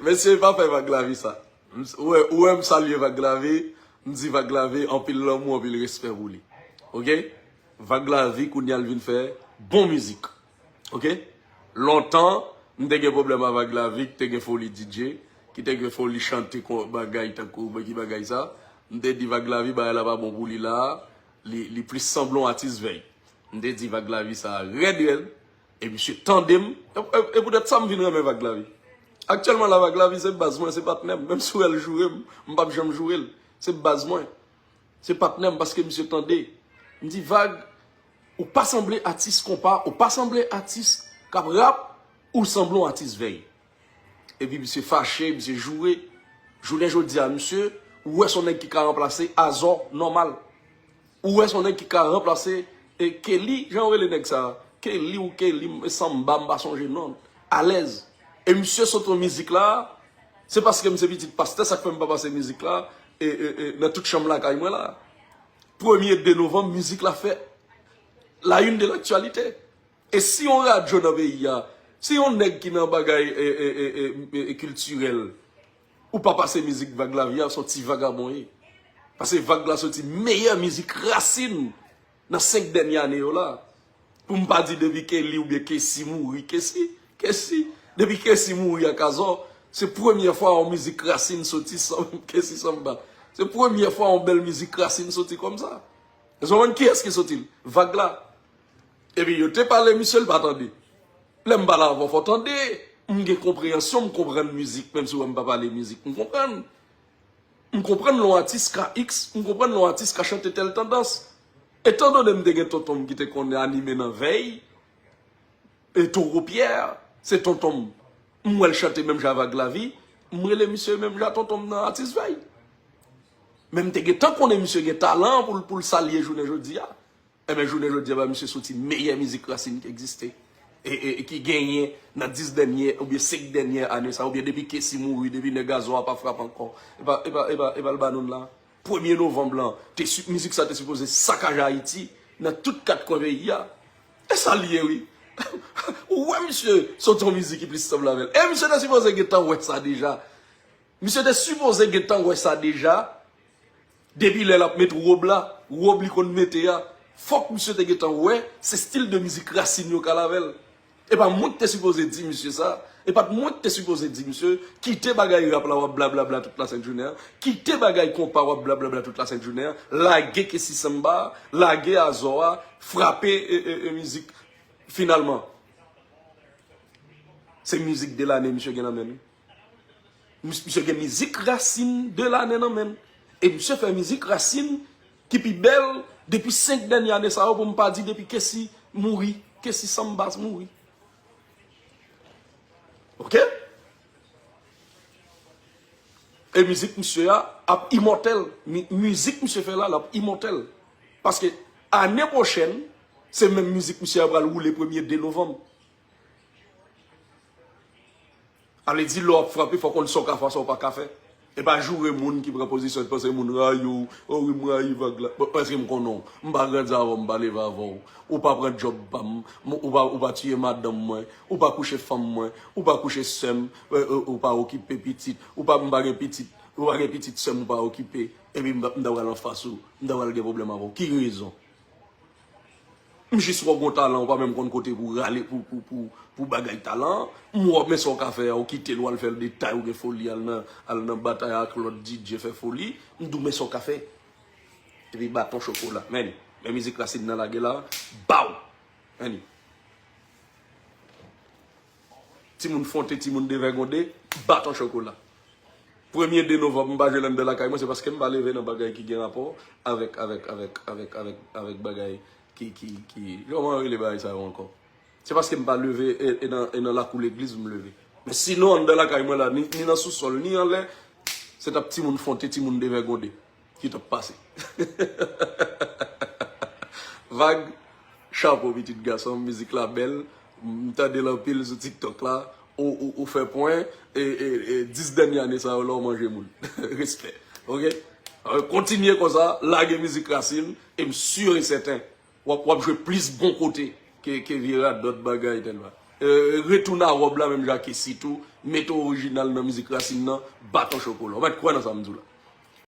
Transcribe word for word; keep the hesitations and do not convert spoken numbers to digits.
Mesye, pa fè Vag Lavi sa. M s- Ou wè, ou wè m salye Vag Lavi, m di Vag Lavi anpil lanmou, anpil respè pou li. Oke? Vag Lavi kounye a l vin fè bon mizik. Oke? Lontan, m te gen pwoblèm a Vag Lavi, ki te gen foli D J, ki te gen foli chante kon bagay tankou, ki bagay sa. M te di Vag Lavi, bagay la pa bon pou li la, li, li plis sanble yon atis vèy. M te di Vag Lavi sa rèd rèd, e misye tande m, e, e, e poutèt sa m vin renmen Vag Lavi. Aktyèlman la, Vag Lavi se baz mwen, se patnè m. Menm si w wè l joure m, m p ap janm joure l. Se baz mwen. Se patnè m paske misye tande. M di, Vag, ou pa sanble atis konpa, ou pa sanble atis k ap rap, ou sanble yon atis vèy. Epi misye fache, misye joure. Jounen jodi a, misye, ou wè se yon nèg ki ka ranplase Azò nòmal. Ou wè se yon nèg ki ka ranplase e Kelly, jan yo rele nèg sa a? Kelly ou Kelly, m- Samba, m pa sonje non. Alèz. E misye sot yon mizik la, se paske m se pitit pastè, sa k fè m pa pase mizik la e, e, e, nan tout chanm lakay mwen la. Premye de novanm, mizik la fè la une de l'actualité. E si yon radyo nan peyi a, si yon nèg ki nan bagay e, e, e, e, e, e kiltirèl, ou pa pase mizik Vag Lavi a, se yon ti vagabon ye. Paske Vag la soti meyè mizik rasin nan senk dènye ane yo la. Pou m pa di depi Kelly oubyen Kessy mouri, Kessy, Kessy, depi Kessy mouri ak Azò, se premye fwa yon mizik rasin soti san Kessy Samba. Se premye fwa yon bèl mizik rasin soti kòmsa. Ou konprann kiyès ki soti l? Vag la. Epi yo te pale misye, l pa tande. Lè m pale avè w, fò w tande. M gen konpreyansyon, m konprann mizik, menm si w wè m pa pale mizik, m konprann. M konprann lè yon atis ka X, m konprann lè yon atis ka chante tèl tandans. Etan done m te gen tonton m ki te konn anime nan vèy, e Toro Pyè, se tonton m. M wè l chante menm jan avè Vag Lavi, m rele misye menm jan tonton m nan atis vèy. Men m te gentan konnen misye gen talan pou l, pou l salye jounen jodi a. Enben, jounen jodi a, ba misye soti meyè mizik rasin ki egziste. E, e, e ki genyen nan dis dènye, oubyen senk dènye ane sa, oubyen depi Kessy mouri, depi nèg Azò a pa frape ankò. E pa, e pa, e pa, e pa l ba nou l la. Premye novanm lan, te si- mizik sa te sipoze sakaje Ayiti, nan tout kat kwen peyi a. E sa l ye, wi. Ou wè misye soti yon mizik ki plis sanble avè l. E misye te sipoze gentan wè sa deja. Misye te sipoze gentan wè sa deja. Depi lè l ap met wòb la, wòb li konn mete a, fòk misye te gentan wè se stil de mizik rasin yo k al avè l. E pa mwen ki te sipoze di misye sa. E pa t mwen ki te sipoze di misye, kite bagay rap la w ap blablabla tout lasent jounen an. Kite bagay konpa w ap blablabla tout lasent jounen an. Lage Kessy Samba, lage Azò a, frape e, e, e mizik. Finalman, se mizik de lane misye gen nan men l. Mis- Misye gen mizik rasin de lane nan men l. E misye fè mizik rasin ki pi bèl depi senk dènye ane sa yo, pou m pa di depi Kessy mouri, Kessy Samba mouri. Oke? E mizik misye a ap imòtèl. Mi- mizik misye fè la, l ap imòtèl. Paske ane pwochèn, se menm mizik misye a pral woule premye de novanm. Sa vle di, lè w ap frape, fò w konn sa w ka fè, sa w pa ka fè. E pa joure moun ki pran pozisyon, panse moun rayi w, o wi, m rayi Vag la. Bon, èske m konnen w? M pa grandi avè w, m pa leve avè w. Ou pa pran djòb pa m, m- ou pa, ou pa tiye madanm mwen, ou pa kouche fanm mwen, ou pa kouche sè m, e, e, ou pa okipe pitit, ou pa, m pa gen pitit, ou pa gen pitit sè m, ou pa okipe. Epi m, m ta pral anfas ou, m ta pral gen pwoblèm avè w. Ki rezon? M jis wè w gon talan, ou pa menm konn kote pou rale, pou, pou, pou, pou bagay talan an. M wè w, men sa w ka fè a, ou kite l, w al fè l detay, ou gen foli, al nan, al nan batay ak lòt D J, fè foli. M di w, men sa w ka fè. Epi baton chokola, men, men mizik rasin nan lage la, baw! Men. Timoun fwonte, timoun devègonde, baton chokola. Premye de novanm, m pa jwe l anndan lakay mwen, se paske m pa leve nan bagay ki gen rapò avèk, avèk, avèk, avèk, avèk, avèk bagay ki, ki, ki, kòman yo rele bagay sa yo ankò? Se paske m pa leve, e, e nan, e nan lakou legliz m leve. Men sinon, anndan lakay mwen la, ni, ni nan sousòl, ni anlè, se t ap timoun fwonte, timoun devègonde ki t ap pase. Vag, chapo pitit gason, mizik la bèl, m tande l anpil sou TikTok la, ou, ou, ou fè pwen, e, e, e dis dènye ane sa yo la w manje moun. Respè. Oke? Kontinye konsa, lage mizik rasin, e m si e sèten, w ap, w ap jwe plis bon kote ke, ke vye radòt bagay tèlman. Euh, retounen a wòb la menm jan ke Sitou, mete orijinal nan mizik rasin nan, baton chokola. Ou mèt kwè nan sa m di w la.